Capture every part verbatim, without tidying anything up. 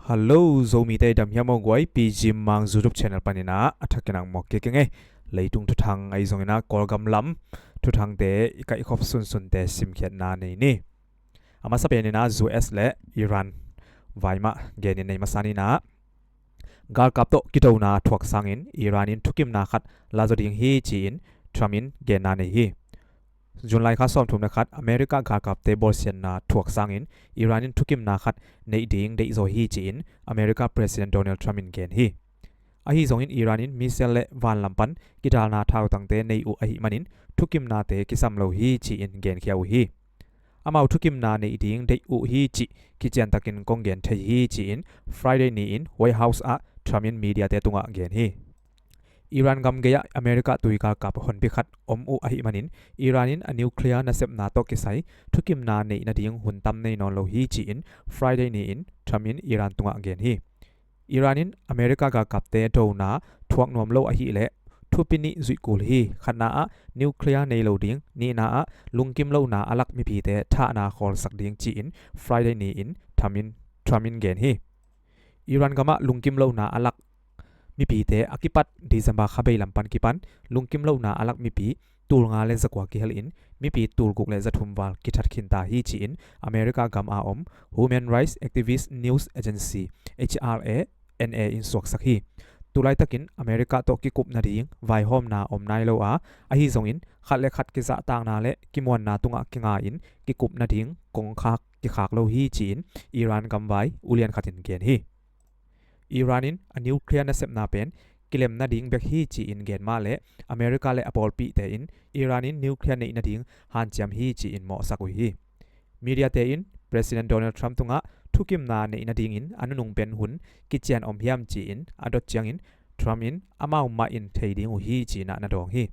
Hello, Zomite dam hiam aw guai? Pi Jim Mang YouTube channel panin ah a thakin ang mawk kik ing ei. Leitung thuthang ahi zongin ah Kawlgam lam thuthangte i kaihkhop sunsunte simkhiatna nei ni. A masa penin ah U S le Iran vai mah genin nei masa ni. Galkap tawh kidona thuak sangin Iran in thukimna khat la zaw ding hi ci-in Trump in genna nei hi. July kha sawmthum le khat America galkapte bawlsiatna thuak sangin Iran in thukimna khat neih ding deihzaw hi ci-in America President Donald Trump in gen hi. Ahi zongin Iran in missile le vanlam pan kidalna thautangte nei uh ahih manin thukimnate kisam lo hi ci-in genkhia uh hi. Amau thukimna neih ding deih uh hi cih kiciantakin kong gen thei hi ci-in Friday ni-in White House ah Trump in mediate tungah gen hi. Iran gam gei-ah America tui galkap honpi khat om uh ahih manin Iran in a nuclear nasepna tawh kisai thukimna neih nading hun tam nei nawn lo hi ci-in Friday ni-in Trump in Iran tungah gen hi. Iran in America galkapte dona thuak nuam lo ahih leh thupi nih zuih kul hi. Khatna ah nuclear nei lo ding, nihna ah lungkim lohna a lak mipite thahna khawlsak ding ci-in Friday ni-in Trump in, Trump in gen hi. Iran gamah lungkim lohna a lak mipite a kipat December kha bei lam pan kipan lungkim lohna a lak mipi tul nga le zakua kihel in mipi tul guk le zathum val kithat khinta hi ci-in America gam a om Human Rights Activist News Agency, H R A N A in suaksak hi. Tulaitakin America tawh kikup nading vaihawmna om nai lo a, ahi zongin khat le khat kizahtakna le kimuanna tungah kinga in kikup nading kongkhak kikhak lo hi ci-in Iran gamvai ulian khatin gen hi. Iran in a nuclear nasepna pen kilem nading bek hi ci-in gen mah leh America le a pawlpihte in Iran in nuclear neih nading hanciam hi ci-in mawhsak uh hi. Mediate in President Donald Trump tungah thukimna neih nadingin a nunung pen hun kician om hiam ci-in a dot ciangin Trump in amau mah in thei ding uh hi ci-in ah na dawng hi.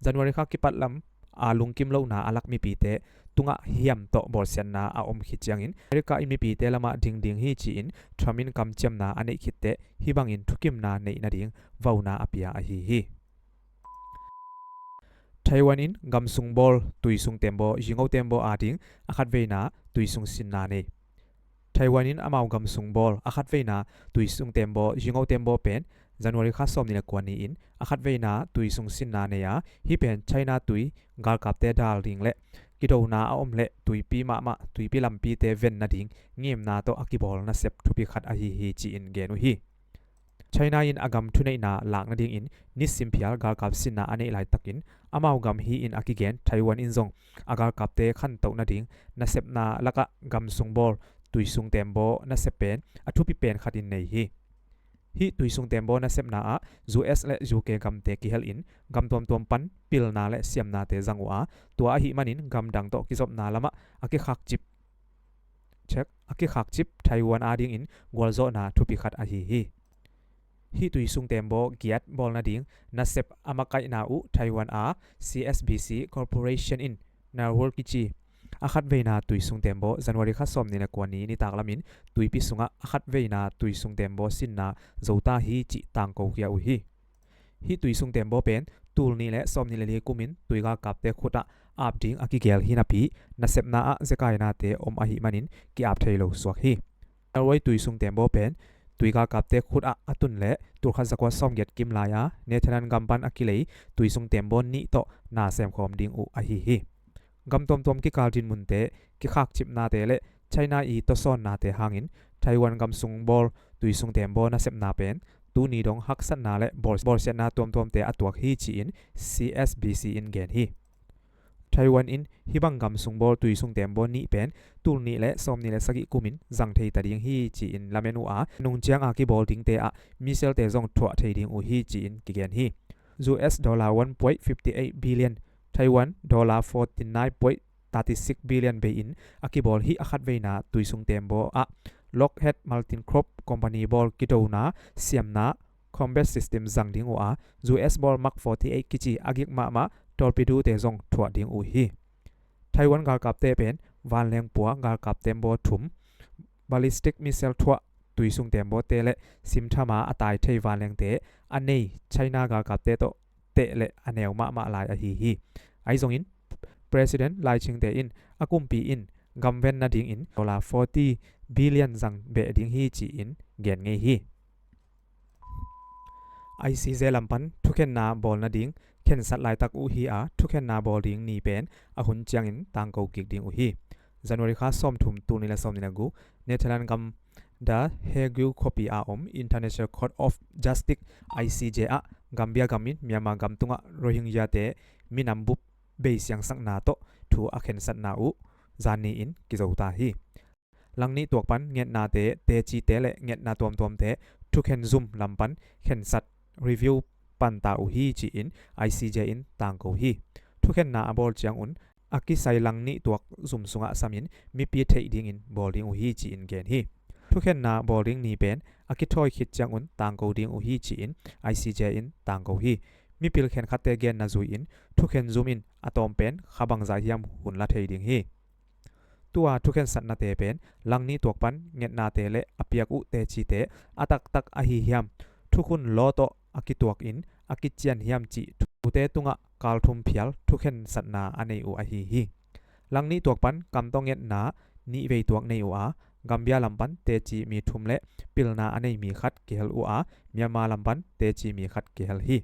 January kha kipat lam a lungkim lohna a lak mipite tungah hiam tawh bawlsiatna a om khit ciangin America in mipite lamah ding ding hi ci-in Trump in kamciamna a neih khitteh hih bangin thukimna neih nading vauna a pia ahi hi. Taiwan in gamsung bawl tuisung tembaw, zingo tembaw ading a khatveina tuisung sinna nei. Taiwan in amau gamsung bawl a khatveina tuisung tembaw, zingo tembaw pen January kha sawmnih le kua ni-in a khatveina tuisung sinna nei a, hih pen China tui galkapte dal ding le kidona a om le tuipi mahmah tuipi lampite ven nading ngimna tawh a kibawl nasep thupi khat ahi hi ci-in gen uh hi. China in a gam thuneihna lak nadingin nisim phial galkap sinna a neih laitakin amau gam hi-in a kigen Taiwan in zong a galkapte khantoh nading nasepna lakah gamsung bawl tuisung tembaw nasep pen a thupi pen khatin nei hi. Hih tuisung tembaw nasepna ah U S le U K gamte kihel in gam tuamtuam pan pilna le siamnate zang uh a, tua ahih manin gamdang tawh kizopna lamah a kikhakcip check a kikhakcip Taiwan adingin gualzawhna thupi khat ahi hi. Hih tuisung tembaw giat bawl nading nasep a makaihna uh Taiwan a C S B C Corporation in Narwhal kici a khatveina tuisung tembaw January kha sawmnih le kua ni nitak lamin tuipi sungah a khatveina tuisung tembaw sinna zota hi cih tangko khia uh hi. Hih tuisung tembaw pen tul nih le sawmnih le li kumin tuigalkapte khutah ap ding a kigel hi napi nasepna ah zekainate om ahih manin ki-ap thei lo suak hi. Narwhal tuisung tembaw pen tuigalkapte khutah a tun le tul khat zakua sawmgiat kim lai-a Netherlands gam pan a kilei tuisung tembaw nih tawh na semkhawm ding uh ahi hi. Gam tuamtuam kikal dinmunte kikhakcipnate le China i tawsawnnate hangin Taiwan gamsung bawl tuisung tembaw nasepna pen tuni dong haksatna le bawl- bawlsiatna tuamtuamte a tuak hi ci-in C S B C in gen hi. Taiwan in hih bang gamsung bawl tuisung tembaw nih pen tul nih le sawmnih le sagih kumin zang thei ta ding hi ci-in lamen uh a, nung ciang a kibawl dingte ah missile-te zong thuah thei ding uh hi ci-in kigen hi. U S dollar one point fifty eight billion, Taiwan dollar forty nine point thirty six billion bei-in a kibawl hih a khatveina tuisung tembaw ah Lockheed Martin Corp company bawl kidona siamna combat system zang ding uh a, U S bawl Mark forty eight kici a gik mahmah torpedo-te zong thuah ding uh hi. Taiwan galkapte pen vanleng pua galkap tembaw thum, ballistic missile thuah tuisung tembawte le simthama a tai thei vanlengte a nei China galkapte tawh teh le a neu mahmah lai ahi hi. Ahi zongin President Lai Ching-te in a kumpi in gamven nadingin dollar forty billion zang beh ding hi ci-in gen ngei hi. I C J lam pan thukhenna bawl nading khensat laitak uh hi a, thukhenna bawl ding ni pen a hun ciangin tangko kik ding uh hi. January kha sawmthum, tul nih le sawmnih le guk, Netherlands gam The Hague khuapi a om International Court of Justice, I C J ah Gambia gam in Myanmar gam tungah Rohingya-te minam bup bei siangsakna tawh thu a khensatna uh zan ni-in kizo ta hi. Lang nih tuak pan ngetnate, tecite le ngetna tuamtuamte thukhen zum lam pan khensat, review, pan ta uh hi ci-in I C J in tangko hi. Thukhenna a bawl ciangun a kisai lang nih tuak zum sungah samin mipi theih dingin bawl ding uh hi ci-in gen hi. Thukhenna bawl ding ni pen a kithawi khit ciangun tangko ding uh hi ci-in I C J in tangko hi. Mipil khenkhatte genna zui-in thukhen zum in a tawm pen kha bangzah hiam hun la thei ding hi. Tua thukhensatnate pen lang nih tuak pan ngetnate le a piak uh tecite a taktak ahi hiam, thukhun law tawh a kituak in a kician hiam cih thute tungah kal thum phial thukhensatna a nei uh ahi hi. Lang nih tuak pan kam tawh ngetna nih vei tuak nei uh a, Gambia lam pan teci mi thum le pilna a nei mi khat kihel uh a, Myanmar lam pan teci mi khat kihel hi.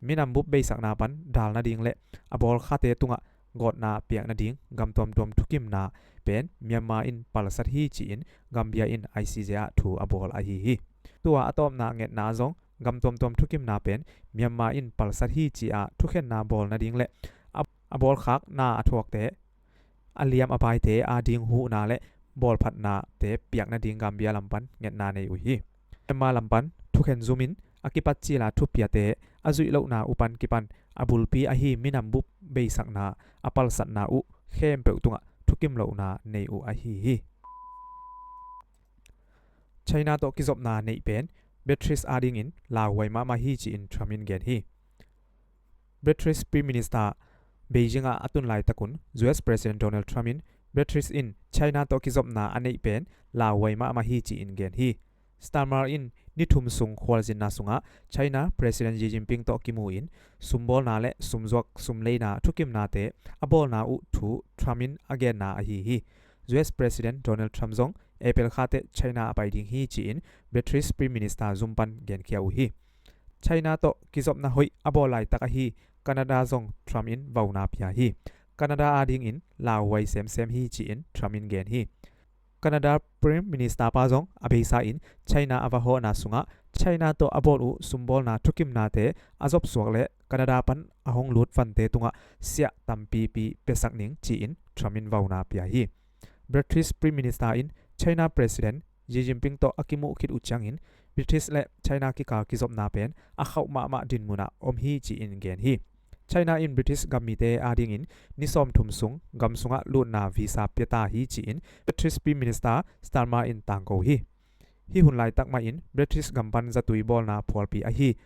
Minam bup beisakna pan dal nading le a bawlkhate tungah gawtna piak nading gam tuamtuam thukimna pen Myanmar in palsat hi ci-in Gambia in I C J ah thu a bawl ahi hi. Tua a tawpna ngetna zong gam tuamtuam thukimna pen Myanmar in palsat hi ci-a thukhenna bawl nading le a, a bawlkhakna a thuakte, a liam a paite a ding huhna le bawlphatnate piak nading Gambia lam pan ngetna nei uh hi. Myanmar lam pan thukhen zum in a kipat cila thupiate a zuih lohna uh pan kipan a bulpi ahi minam bup beisakna a palsatna uh khempeuh tungah thukim lohna nei uh ahi hi. China tawh kizopna neih pen Beatrice adingin lauhuai mahmah hi ci-in Trump in gen hi. Beatrice Prime Minister Beijing ah a tun laitakun U S President Donald Trump in Beatrice in China tawh kizopna a neih pen lauhuai mahmah hi ci-in gen hi. Starmer in ni thum sung khualzinna sungah China President Xi Jinping tawh kimu in sumbawlna le sumzuak sumleina thukimnate a bawlna uh thu Trump in a genna ahi hi. U S President Donald Trump zong April kha teh China a pai ding hi ci-in Beatrice Prime Minister zum pan genkhia uh hi. China tawh kizopna hoih a bawl laitak ahi Canada zong Trump in vauna pia hi. Canada adingin lauhuai semsem hi ci-in Trump in gen hi. Canada Prime Minister pa zong a beisa in China a va hawhna sungah China tawh a bawl uh sumbawlna thukimnate a zopsuak le Canada pan a hong lut vante tungah siah tampipi piasak ning ci-in Trump in vauna pia hi. Beatrice Prime Minister in China President Xi Jinping tawh a kimuh khit uh ciangin Beatrice le China kikal kizopna pen a khauh mahmah dinmunah om hi ci-in gen hi. China in Beatrice gammite adingin ni sawmthum sung gam sungah lutna visa pia ta hi ci-in Beatrice Prime Minister Starmer in tangko hi. Hih hun laitak mahin Beatrice gam pan zatui bawlna phualpi ahi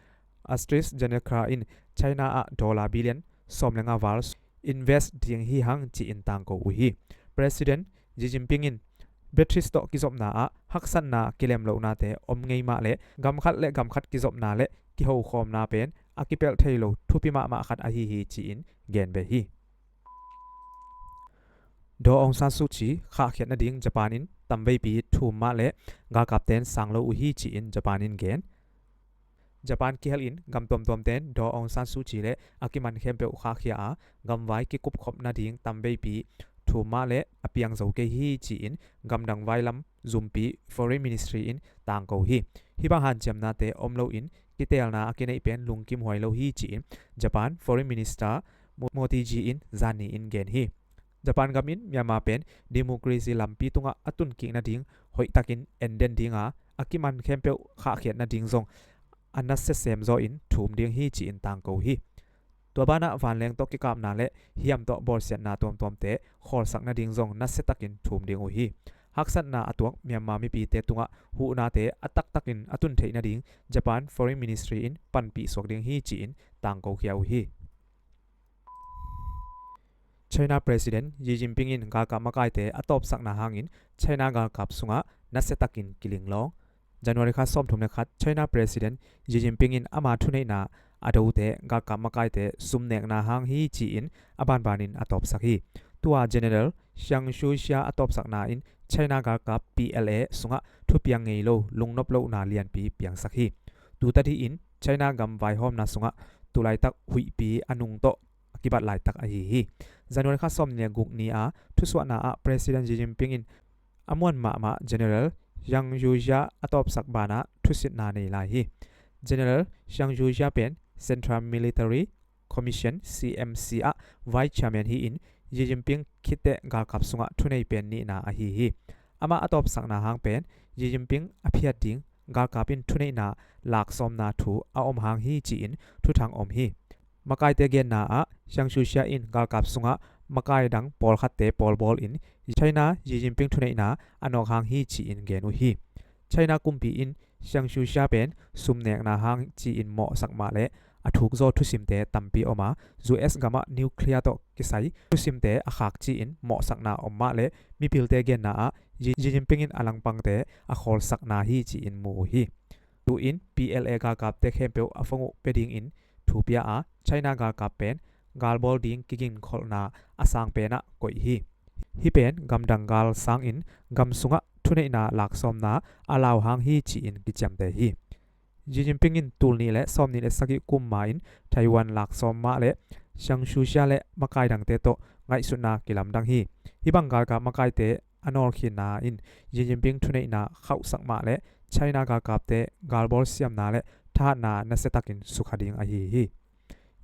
AstraZeneca in China ah dollar billion sawm le nga val invest ding hi hang ci-in tangko uh hi. President Xi Jinping in Beatrice tawh kizopna ah haksatna kilem lohnate om ngei mah le gam khat le gam khat kizopna le kihokhawmna pen a kipelh thei lo thupi mahmah khat ahi hi ci-in gen beh hi. Daw Aung San Suu Kyi khahkhiat nading Japan in tamveipi thum mah le galkapten sang lo uh hi ci-in Japan in gen. Japan kihel in gam tuamtuamten Daw Aung San Suu Kyi le a kiman khempeuh khahkhia a, gamvai kikupkhop nading tamveipi thum mah le a piang zo kei hi ci-in gamdang vailam zumpi Foreign Ministry in tangko hi. Hih bang hanciamnate om loin kiteelna a kineih pen lungkimhuai lo hi ci-in Japan Foreign Minister Mo-, Motegi in zani in gen hi. Japan gam in Myanmar pen democracy lampi tungah a tunkik nading hoihtakin enden dinga, a kiman khempeuh khahkhiat nading zong a nasia sem zaw in thum ding hi ci-in tangko hi. Tua banah vanleng tawh kikapna le hiam tawh bawlsiatna tuamtuamte khawlsak nading zong nasiatakin thum ding uh hi. Haksatna a tuak Myanmar mipite tungah huhnate a taktakin a tun theih nading Japan Foreign Ministry in panpih suak ding hi ci-in tangkokhia uh hi. China President Xi Jinping in galkap makaite a tawpsakna hangin China galkap sungah nasiatakin kilinglawng. January kha sawmthum le khat, China President Xi Jinping in ama thuneihna a dote galkap makaite sumnekna hang hi ci-in a banbanin a tawpsak hi. Tua General Xiang Shuxia a tawpsakna in China galkap P L A sungah thupiang ngei lo lungnop lohna lianpi piangsak hi. Tuta dih in China gam vaihawmna sungah tulaitak huihpi a nung tawh a kibat laitak ahi hi. January kha sawmnih le guk ni a thusuahna ah President Xi Jinping in a muan mahmah General Zhang Yuxia a tawpsak banah thusitna nei lai hi. General Zhang Yuxia pen Central Military Commission, C M C ah Vice Chairman hi-in, Xi Jinping khitteh galkap sungah thunei pen nihna ahi hi. Amah a tawpsakna hang pen Xi Jinping a phiat ding galkap in thuneihna laksawmna thu a om hang hi ci-in thuthang om hi. Makaite genna ah Zhang Yuxia in galkap sungah makai dang pawlkhatte pawlbawl in China Xi Jinping thuneihna a nawk hang hi ci-in gen uh hi. China kumpi in Zhang Yuxia pen sumnekna hang ci-in mawhsak mah le a thukzaw thusimte tampi om a, U S gamah nuclear tawh kisai thusimte a khak ci-in mawhsakna om mah le mipilte genna ah Xi Jinping in a langpangte a khawlsakna hi ci-in mu uh hi. Tu-in P L A galkapte khempeuh a fong uh pia dingin thu pia a, China galkap pen galbawl ding kigingkholhna a sang penah koih hi. Hih pen gamdang gal sangin gam sungah thuneihna laksawmna a lau hang hi ci-in kiciamteh hi. Xi Jinping in tul nih le sawmnih le sagih kum ma-in Taiwan laksawm mah le Zhang Yuxia le makai dangte tawh ngaihsutna kilamdang hi. Hih bang galkap makaite a nawlkhinna in Xi Jinping thuneihna khauhsak mah le China galkapte galbawl siamna le thahatna nasiatakin sukha ding ahi hi.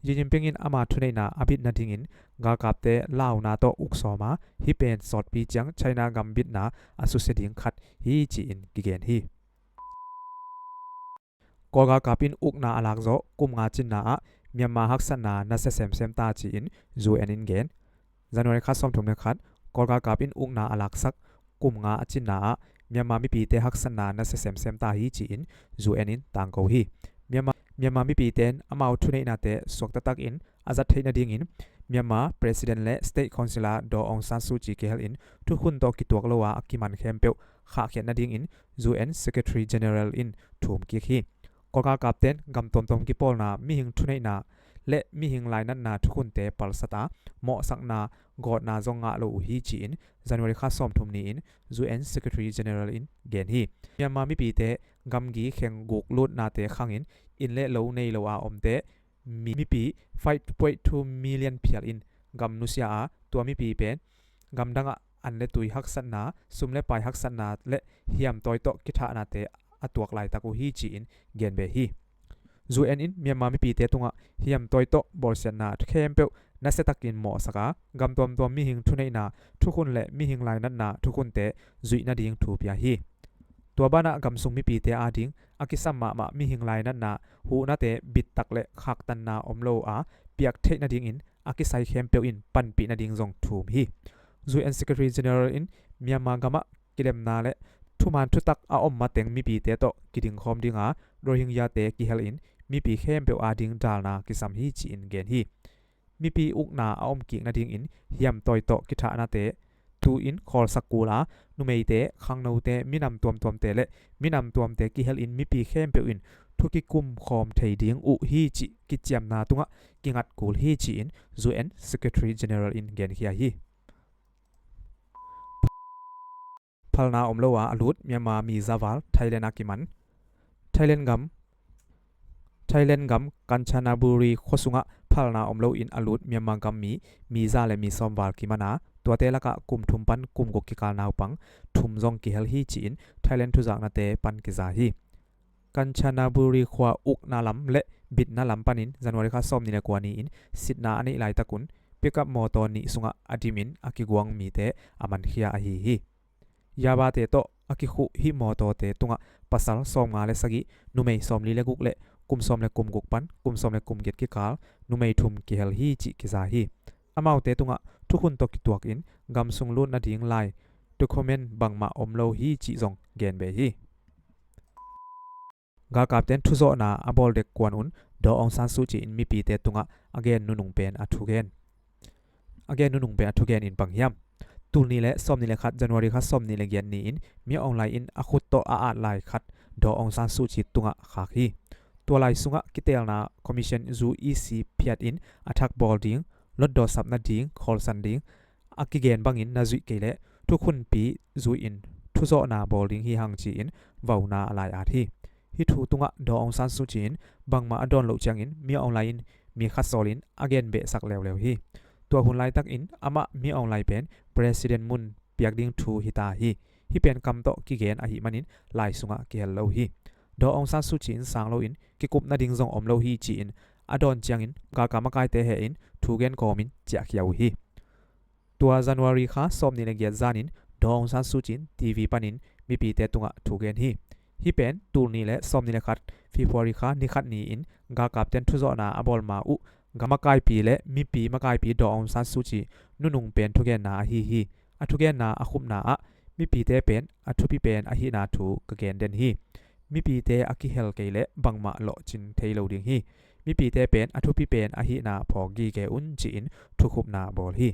Xi Jinping in ama thuneihna a bit nadingin galkapte launa tawh uk sawm a, hih pen sawtpi ciang China gam bitna a susia ding khat hi ci-in kigen hi. Kawl galkap in ukna a lakzawh kum nga cinna ah Myanmar haksatna nasia semsem ta ci-in U N in gen. January kha sawmthum le khat, Kawl galkap in ukna a laksak kum nga a cinna ah Myanmar mipite haksatna nasia semsem ta hi ci-in U N in tangko hi. Myanmar, Myanmar mipite in amau thuneihnate suakta takin a zat theih nadingin Myanmar President le State Council ah Daw Aung San Suu Kyi kihel in thukhun tawh kituak lo a a kiman khempeuh khahkhiat nadingin U N Secretary General in thum kik hi. Kawl galkapte in gam tuamtuam kipawlna, mihing thuneihna le mihing lainatna thukhunte palsat a mawhsakna gawtna zong ngah lo uh hi ci-in January kha sawmthum ni-in U N Secretary General in gen hi. Myanmar mipite gamgi kheng guk lutnate khangin inn le lo nei lo a omte mi, mipi five point two million phial in gam nusia a, tua mipi pen gamdangah an le tui haksatna, sum le pai haksatna le hiamtawi tawh kithahnate a tuak laitak uh hi ci-in gen ve hi. U N in Myanmar mipite tungah hiamtawi tawh bawlsiatna khempeuh nasiatakin mawhsak a, gam tuamtuam mihing thuneihna thukhun le mihing lainatna thukhunte zuih nading thu pia hi. Tua banah gamsung mipite ading a kisam mahmah mihing lainatna huhnate bittak le khaktanna om lo a piak theih nadingin a kisai khempeuh in panpih nading zong thum hi. U N Secretary General in Myanmar gamah kilemna le thuman thutak a om mateng mipite tawh kidingkhawm dinga Rohingyate kihel in mipi khempeuh ading dalna kisam hi ci-in gen hi. Mipi ukna a omkik nadingin hiamtawi tawh kithahnate tu-in khawlsak kul a, numeite, khangnote, minam tuamtuamte le minam tuamte kihel in mipi khempeuh in thu kikum khawm thei ding uh hi cih kiciamna tungah kingat kul hi ci-in U N Secretary General in genkhia hi. Phalna om lo a a lut Myanmar mi zaval Thailand a kiman. Thailand gam, Thailand gam Kanchanaburi khua sungah phalna om loin a lut Myanmar gam mi, mi za le mi sawm val kiman a, tuate lakah kum thum pan kum guk kikal naupang thum zong kihel hi ci-in Thailand thuzaknate pan kiza hi. Kanchanaburi khua ukna lam le bitna lam panin January kha sawmnih le kua ni-in sitna a neih laitakun pickup mawtaw nih sungah a dimin a kiguang mite a mankhia ahi hi. Yabate tawh a kikhuh hih mawtawte tungah pasal sawmnga le sagih, numei sawmli le guk le kum sawm le kum guk pan kum sawm le kum giat kikal numei thum kihel hi cih kiza hi. Amaute tungah thukhun tawh kituakin gamsung lut nading lai document bangmah om lo hi cih zong gen ve hi. Galkapten thuzawhna a bawl dek kuan un Daw Aung San Suu Kyi in mipite tungah a gen nunung pen a thugen. A gen nunung pen a thugen in bang hiam? Tul ni le sawmni le khat January kha sawmni le giat ni-in Min Aung Hlaing in a khut tawh a at lai khat Daw Aung San Suu Kyi tungah khak hi. Tua lai sungah kiteelna commission zu E C phiat in a thak bawl ding, lotdaw sap nading, khawlsan ding, a kigen bangin na zuih kei leh thukhunpi zui-in thuzawhna bawl ding hi hang ci-in vauna a lai-at hi. Hih thu tungah Daw Aung San Suu Kyi in bangmah a dawn loh ciangin Min Aung Hlaing in mi khat sawlin a gen behsak leuleu hi. Tua hun laitakin amah Min Aung Hlaing pen President mun piak ding thu hita hi. Hih pen kam tawh kigen ahih manin lai sungah kihel lo hi. Daw Aung San Suu Kyi in sang loin kikup nading zong om lo hi ci-in a dawn ciangin galkap makaite he in thugen kawmin ciahkhia uh hi. Tua January kha sawmnih le giat zanin Daw Aung San Suu Kyi in T V panin mipite tungah thugen hi. Hih pen tulnih le sawmnih le khat February kha nikhat ni-in galkapten thuzawhna a bawl ma uh gam makaipi le mipi makaipi Daw Aung San Suu Kyi nunung pen thugenna ahi hi. A thugenna a khupna ah mipite pen a thupi pen ahihna thu ka gen den hi. Mipite a kihel kei le bangmah lawhcin thei lo ding hi. Mipite pen a thupi pen ahihna phawk gige un ci-in thukhupna bawl hi.